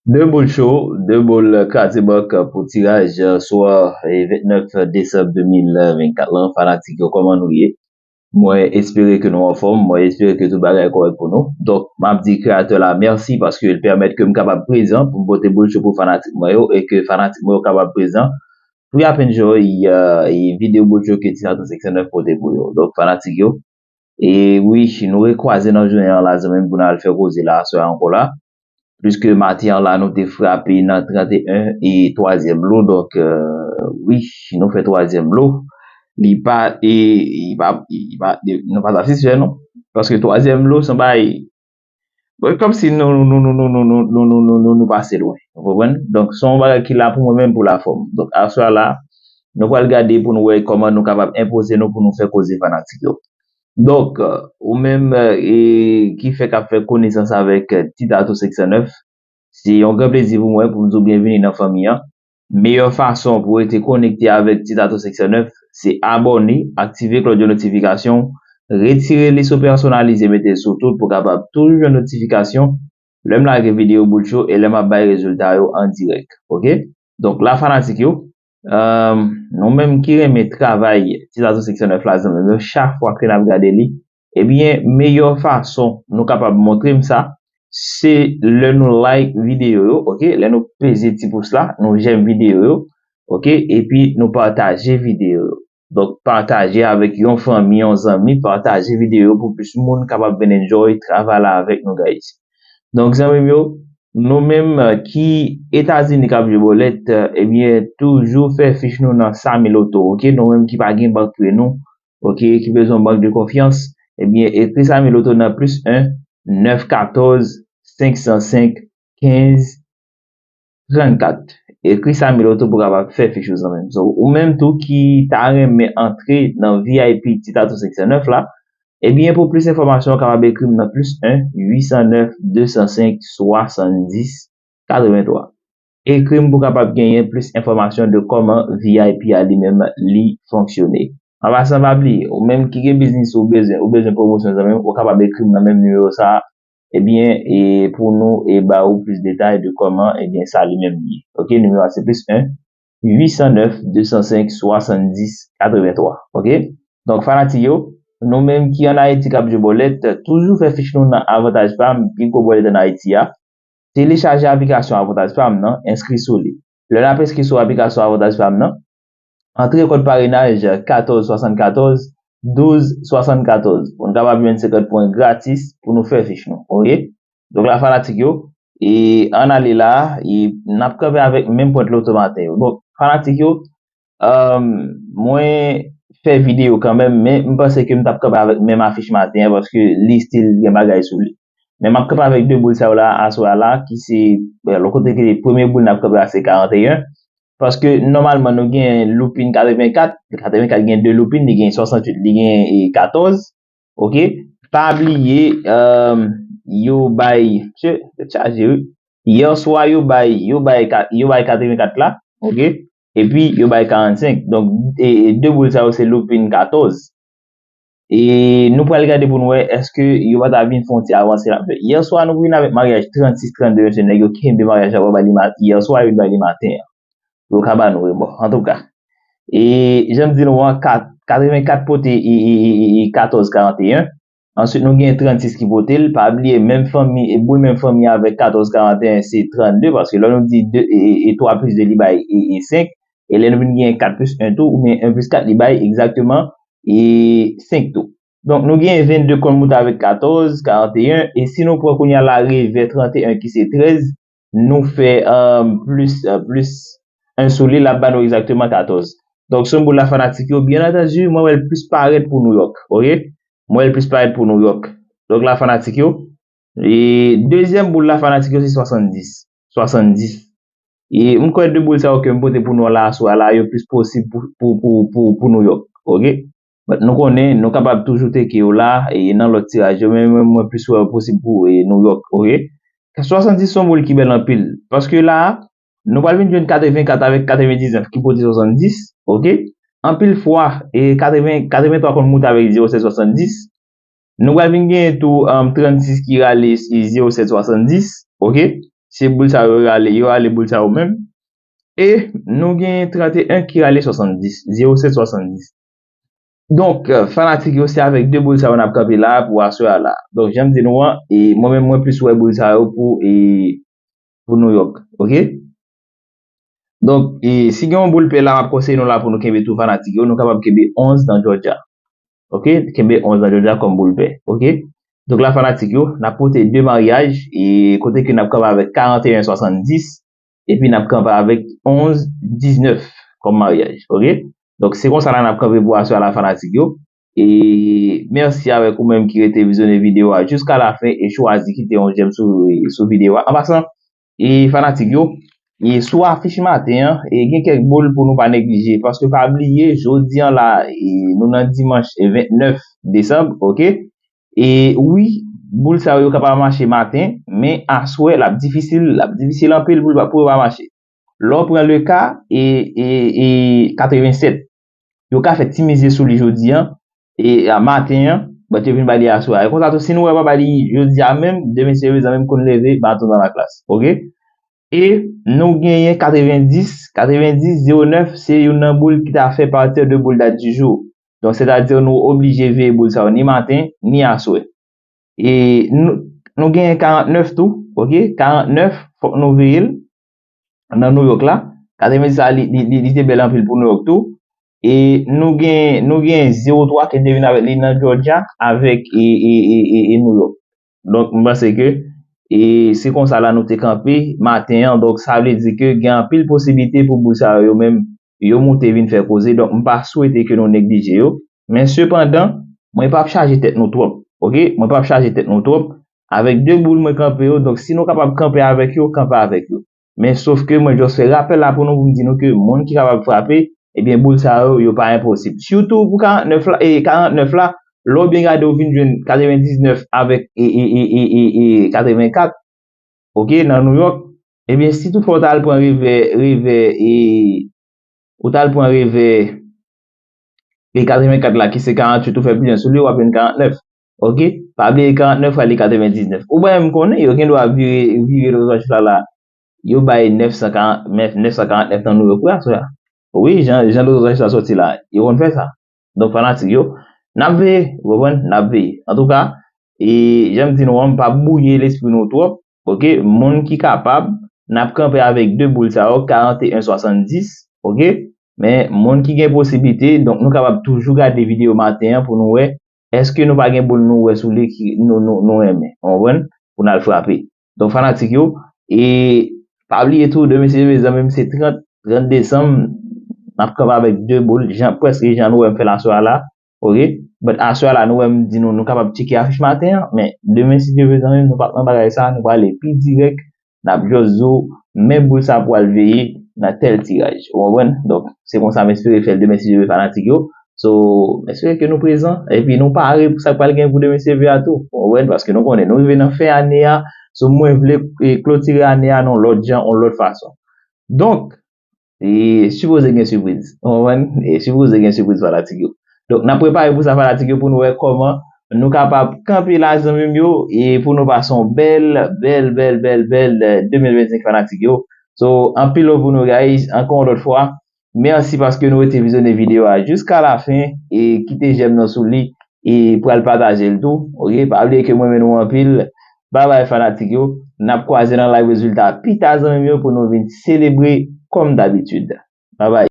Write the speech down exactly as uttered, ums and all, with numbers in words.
De boul cho, de boul kraze bank pou tiraj swa vennèf desanm de mil vennkat lan. Fanatik yo, kòman nou ye? Mwen espere ke nou anfòm, mwen espere ke tout bagay kòrèk pou nou. Donk, m ap di kreyatè la mèsi paske l pèmèt ke m kapab prezan pou m pote boul cho pou fanatik mwen yo e ke fanatik mwen yo kapab prezan free up and enjoy videyo boul cho ke Ti Tato senk san nèf pote pou yo. Donk, fanatik yo, e wi, nou rekwaze nan jounen an la, zanmi m, pou n al fè koze la aswè a ankò la. Pliske maten an la, nou te frape nan trannteyen e twazyèm lo. Donk, wi, nou fè twazyèm lo. Li pa, e, li pa, li pa, nou pa satisfè, non. Paske twazyèm lo, se yon bagay, bon, kòmsi nou, nou, nou pase lwen. Ou konprann? Donk, se yon bagay ki la pou mwen menm, pou lafòm. Donk, aswè a la, nou pral gade pou nou wè kòman nou kapab enpoze nou pou nou fè koze fanatik yo. Donk, ou menm, e, ki fèk ap fè konesans avèk Ti Tato senk san nèf, se yon gran plezi pou mwen pou m di w byenvini nan fanmi an. Meyè fason pou w rete konekte avèk Ti Tato senk san nèf, se abòne, aktive klòch de notifikasyon, retire liso pèsonalize, mete l sou tout pou w kapab toujou jwenn notifikasyon lè m lage videyo boul cho e lè m ap bay rezilta yo an dirèk. Oke? Donk, la, fanatik yo, nou menm ki renmen travay Ti Tato senk san nèf la, zanmi m yo, chak fwa ke n ap gade li, ebyen, meyè fason nou kapab montre m sa, se lè nou like videyo yo, oke? Lè nou peze ti pous la, nou jèm videyo yo, oke? Epi nou pataje videyo yo. Donk, pataje avèk yon fanmi, yon zanmi, pataje videyo yo pou plis moun kapab vin enjoy travay la avèk nou, guys. Donk, zanmi m yo, nou menm, e, ki Etazini k ap jwe bòlèt, e, ebyen, toujou fè fich nou nan Samy Loto, oke? Nou menm ki pa gen bank pre nou, oke, ki bezwen bank de konfyans, ebyen, ekri Samy Loto nan plis en, nèf katòz, senk san senk, kenz, trannkat. Ekri Samy Loto pou w kapab fè fich ou, zanmi m. So, ou menm tou ki ta renmen antre nan V I P Ti Tato senk san nèf la, ebyen, pou plis enfòmasyon, ou kapab ekri m nan plis en, uit san nèf, de san senk, swasanndis, katrevenntwa. Ekri m pou w kapab genyen plis enfòmasyon de kòman V I P a li menm li fonksyone. An pasan, pa bliye, ou menm ki gen biznis ou bezwen, ou bezwen pwomosyon, zanmi m, ou kapab ekri m nan menm nimewo sa a, ebyen, e pou nou, e ba ou plis detay de kòman, ebyen, sa li menm li ye. Oke, nimewo a se plis en, uit san nèf, de san senk, swasanndis, katrevenntwa. Oke? Donk, fanatik yo, nou menm ki ann Ayiti k ap jwe bòlèt, toujou fè fich nou nan Avantaj Pam, pi gwo bòlèt ann Ayiti a. Telechaje aplikasyon Avantaj Pam nan, enskri sou li. Lè n ap enskri sou aplikasyon Avantaj Pam nan, antre kòd parenaj katòz swasannkatòz, douz swasannkatòz pou n kapab jwenn senkant pwen gratis pou nou fè fich nou. Oke? Donk la, fanatik yo, e ann ale la, e n ap kanpe avèk menm pwent loto maten yo. Donk, fanatik yo, mwen fè videyo kanmenm, men m panse ke m t ap kanpe avèk menm afich maten an, paske li still gen bagay sou li. Men m ap kanpe avèk de boul sa yo la, aswè a la, ki se, lòt kote ke premye boul n ap kanpe a se karanteyen. Paske nòmalman nou gen loupin katrevenkat, katrevenkat gen de loupin, li gen swasantuit, li gen, e, katòz. Oke? Pa bliye, yo bay, mesye, tèt chaje, wi. Yèswa yo bay, yo bay, yo bay katrevenkat la, oke? Epi yo bay karannsenk. Donk, e, e, de boul sa yo se loupin katòz. E nou pral gade pou nou wè èske yo pa ta vin fè yon ti avanse la. Yèswa nou vin avèk maryaj trannsis trannde, mesye, nèg yo kenbe maryaj la, yo bay li ma-, yèswa yo bay li maten an. Yo ka ba nou remò. Antouka, e jan m di nou an, kat-, katrevenkat pote, e, e, e, e, e katòz karanteyen. Answit, nou gen trannsis ki pote l. Pa bliye, menm fanmi, e boul menm fanmi avèk katòz karanteyen, se trannde, paske lè nou di de, e, e, e twa plis de, li bay, e, e senk. E lè nou vin gen kat plis en tou, oubyen en plis kat, li bay egzakteman, e senk tou. Donk, nou gen vennde konn moute avèk katòz, karanteyen, e si nou pran kounye a la revè trannteyen ki se trèz, nou fè, e, plis, e, plis en sou li, l ap ba nou egzakteman katòz. Donk, senbòl la, fanatik yo, byen antandi, mwen wè l plis parèt pou Nouyòk, oke? Mwen wè l plis parèt pou Nouyòk. Donk la, fanatik yo, e dezyèm boul la, fanatik yo, se swasanndis. Swasanndis. E m kwè de boul sa yo ke m pote pou nou la aswè a la, yo plis posib pou, pou, pou, pou, pou Nouyòk, oke? But nou konnen, nou kapab toujou teke yo la, e nan lòt tiraj yo, men mwen, mwen plis wè yo posib pou, e, Nouyòk, oke? Swasanndis se yon boul ki bèl anpil, paske la, nou pral vin jwenn katrevenkat avèk katrevendiznèf ki pote swasanndis, oke? Anpil fwa, e katreven, katreventwa konn moute avèk zewo sèt swasanndis. Nou pral vin genyen tou, um, trannsis ki rale, e, zewo sèt swasanndis, oke? Se boul sa yo rale, yo rale boul sa yo menm. E nou gen trannteyen ki rale swasanndis, zewo sèt swasanndis. Donk, euh, fanatik yo, se avèk de boul sa yo n ap kanpe la pou aswè a la. Donk, jan m di nou an, e mwen menm, mwen plis wè boul sa yo pou, e, pou New York, oke? Donk, e, si gen yon boul pè la, m ap konseye nou la pou nou kenbe tou fanatik yo, nou kapab kenbe onz nan Georgia. Oke? Kenbe onz nan Georgia kòm boul pè, oke? Donk la, fanatik yo, n ap pote de maryaj, e kote ke n ap kanpe avèk karanteyen swasanndis, epi n ap kanpe avèk onz diznèf kòm maryaj, oke? Donk, se konsa la n ap kanpe pou aswè a la, fanatik yo. E mèsi avèk ou menm ki rete vizyonnen videyo a jiska lafen e chwazi kite yon jèm sou, sou videyo a. An pasan, e fanatik yo, e sou afich maten an, e gen kèk boul pou nou pa neglije, paske pa bliye, jodi an la, e nou nan dimanch vennèf desanm, oke? E wi, boul sa yo kapab mache maten, men aswè, l ap difisil, l ap difisil anpil pou, pou yo pa mache. Lè w pran le ka, e, e, e katrevensèt, yo ka fè ti mize sou li jodi an, e a maten an, but yo vin ba li aswè a. E konsa tou, si nou wè yo pa ba li jodi a menm, demen si Dye vle zanmi m konn leve, baton dans la classe, oke? E nou genyen katrevendis, katrevendis zewo nèf, se youn nan boul ki ta fè pati de boul dat di jou. Donk, sètadi nou oblije veye boul sa yo ni maten, ni aswè. E nou, nou genyen karantnèf tou, oke? Karantnèf, fòk nou veye l nan New York la. Katrevendis la, li, li, li, li te bèl anpil pou New York tou. E nou gen, nou gen zewo twa ki te vin avèk li nan Georgia avèk e, e, e, e, e New York. Donk, m panse ke e se konsa la nou te kanpe maten an. Donk, sa vle di ke gen anpil posiblite pou boul sa yo menm yo moute vin fè koze. Donk, m pa swete ke nou neglije yo. Men sepandan, mwen p ap chaje tèt nou twòp. Oke? Mwen p ap chaje tèt nou twòp. Avèk de boul mwen kanpe yo. Donk, si nou kapab kanpe avèk yo, kanpe avèk yo. Men sof ke mwen just fè rapèl la pou nou, pou m di nou ke moun ki kapab frape, ebyen, boul sa yo, yo pa enposib. Sitou pou karantnèf la, e karantnèf la, lè w byen gade, w vin jwenn katrevendiznèf avèk e, e, e, e, e, e katrevenkat, oke, nan New York, ebyen, si toutfwa w t al pran revè, revè, e, ou t al pran revè, e katrevenkat la, ki se karanntuit, ou fè plis en sou li, w ap jwenn karantnèf. Oke? Pa bliye karantnèf rale katrevendiznèf. Ou pa menm konnen, yo gen dwa vire, vire lòt chif la, la. Yo bay nèf san karant, nèf san karantnèf nan New York, wi, aswè a. Wi, jan, jan lòt chif la sòti la, yo konn fè sa. Donk, fanatik yo, n ap veye, ou konprann? N ap veye. Antouka, e jan m di nou an, m p ap bwouye lespri nou twòp, oke? Moun ki kapab, n ap kanpe avèk de boul sa yo, karanteyen swasanndis, oke? Men, moun ki gen posiblite, donk nou kapab toujou gade videyo maten an pou nou wè, èske nou pa gen boul nou wè sou li ki nou, nou, nou renmen, ou konprann? Pou n al frape. Donk, fanatik yo, e pa bliye tou, demen si Dye vle zanmi m, se trant, trant desanm, n ap kanpe avèk de boul, jan, prèske jan nou wè m fè l aswè a la, oke? But aswè a la, nou wè m di nou, nou kapab tcheke afich maten an, men demen si Dye vle zanmi m, nou p ap nan bagay sa, nou prale pi dirèk, n ap just di w, men boul sa pou al veye nan tèl tiraj. Ou konprann? Donk, se konsa m espere fè l demen si Dye vle fanatik yo. So, m espere ke nou prezan, epi nou pare pou sa k pral gen pou demen si Dye vle a tou. Ou konprann? Paske nou konnen, nou rive nan fen ane a, so mwen vle, e, klotire ane a nan yon lòt jan, yon lòt fason. Donk, e sipoze gen sipriz. Ou konprann? E sipoze gen sipriz fanatik yo. Donk, n ap prepare pou sa fanatik yo pou nou wè kòman nou kapab kanpe la zanmi m yo e pou nou pase yon bèl, bèl, bèl, bèl, bèl, e, de mil vennsenk fanatik yo. So, anpil love pou nou guys, ankò yon lòt fwa. Mèsi paske nou rete vizyonnen videyo a jiska lafen e kite jèm nan sou li e pral pataje l tou. Oke, pa bliye ke mwen renmen nou anpil. Babay fanatik yo, n ap kwaze nan live rezilta pita zanmi m yo pou nou vin selebre kòm dabitid. Babay.